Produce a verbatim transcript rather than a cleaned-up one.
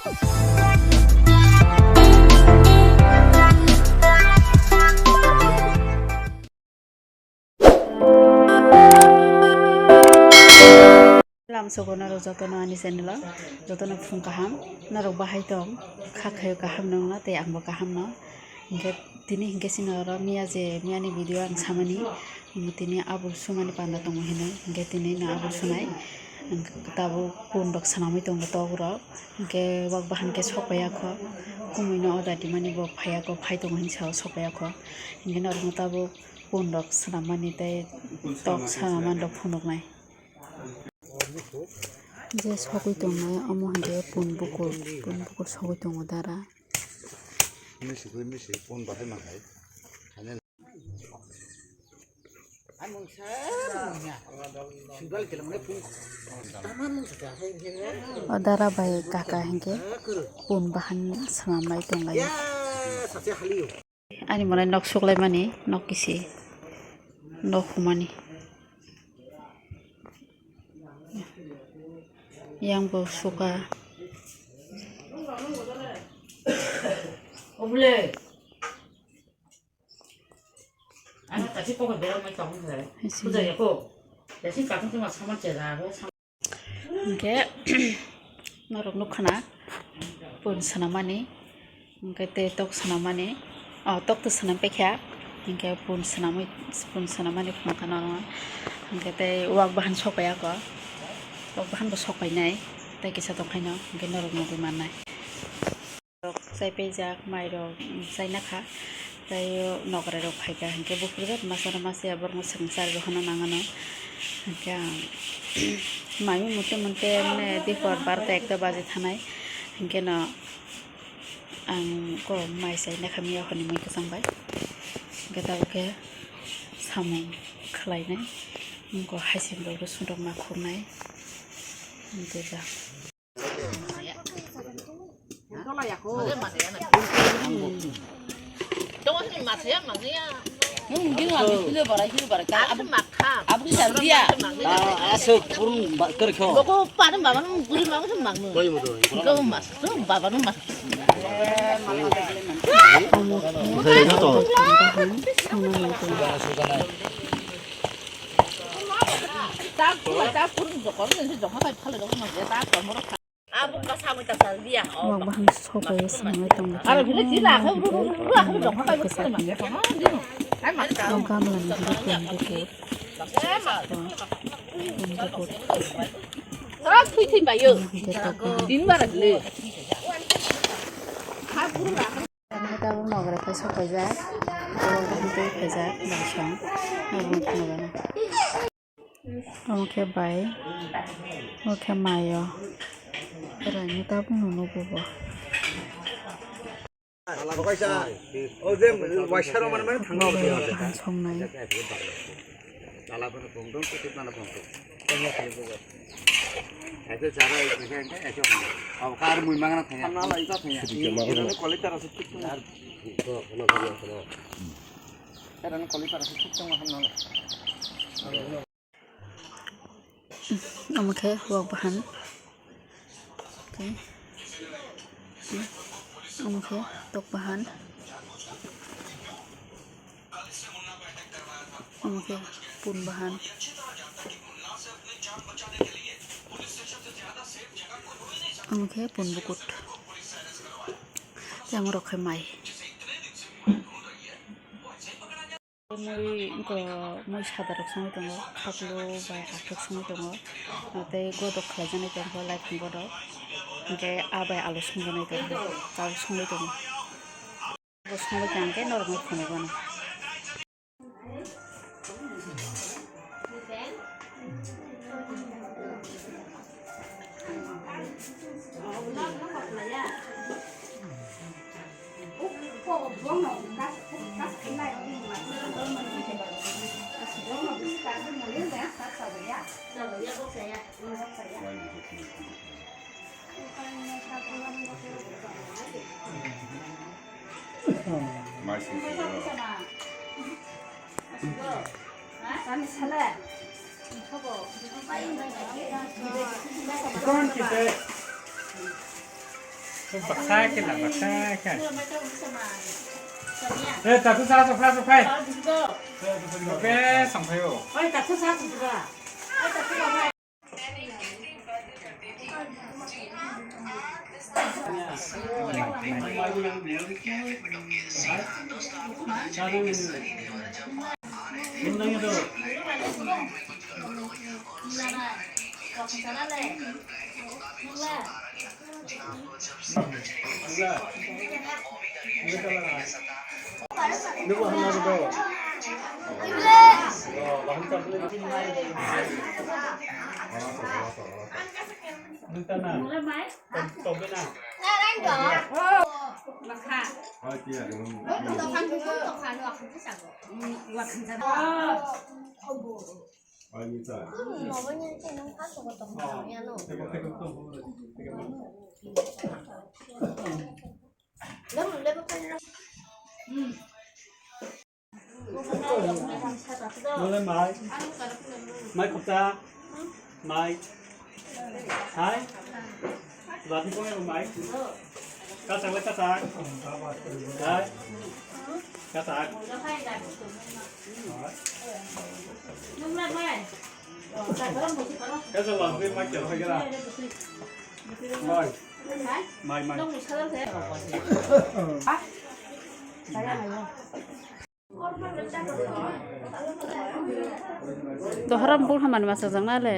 Lamsogo norok jotono ani channel o, jotono phung kaham, norok bahai tong, kha khayo kaham nongno tei angbo kaham no. Hinkhe tini hinkhe chini oro miya je miyani video ang samani, tini abul sumani panda tongo hinwi, hinkhe tini no abul sunai, tabuk pun rok swnamwi tongo tok rok, hinkhe wak bahan khe sokpaiya kho, kumui no order dimani bo phaiya kho, phai tongo hinwi sao sokpaiya kho, hinkhe norok no tabuk pun rok swnammani tei tok swnammani rok phunuknai. Je sogwi tongnai omo hinkhe pun bukur, pun bukur sogwi tongo dara. Misi khe misi pun bahai mankhai. O dara bai kaka hinkhe pun bahan swnamlai tonglaio. Ani mwnai nok suklaimani, nok kisi, nok humani. Yang bo suka. Hinkhe norok nukha na pun swnamani, hinkhe tei tok swnamani, o tok to swnam paikha, hinkhe pun swnamwi, pun swnamani phunukha norokno, hinkhe tei wak bahan sokpaiya kho, wak bahan bo sokpainai, tei kisa tongkhaino hinkhe norok nugwi mannai. Chai paijak, mairok chaina kha. Tei o nokrai rok phaikha, hinkhe buphuru jat masa no masa ya, borok no swrwng charwi rw hwnna nang ano. Hinkhe ang mai mui mute mute mane dipor barota ekta baji thanai. Hinkhe no ang ko mai chaina kha miya hwnwi mui kwchang bai. Hinkhe tabuk khe samung khlainai. Wngkha haising rok rw sundrok ma khurnai. Hinkhe ja. Aswk purun ba-, kwrwikho. Wak bahan sobai swnamwi tongo. O gamla ni bwkhak bwkhak. Tabuk nokrai khe sopaijak, tabuk khe khaijak, naisong, tabuk nokrai. Omo khe bai, omo khe mayo. Bwrwi ni tabuk no nugo bo. Bwrwi ni bwkhak songnai. Omo khe wak bahan. Omo khe tok bahan. Omo khe pun bahan. Omo khe pun bukut. Tei omo rok khe mai. Mui, wngkha mui sada rok songwi tongo, khaklo bai aphek songwi tongo, tei godok khlaijaknai tongkha, light ni godok, hinkhe a bai alu songjaknai tongkha, chao songwi tongo. Bo songwi tongkhe norokno phunukgwno. Baksa khe na, baksa khe. Eh, taku sa, sokha, sokhai. Oke, songkhayo. Nole mai. Mai khopta. Mai. Hai. Lati kong mai. Kasak le kasak. Hai. Kasak. Kasak lati mai kya khai kira. Mai. Mai mai. Tohora bul hamani masa jang nale.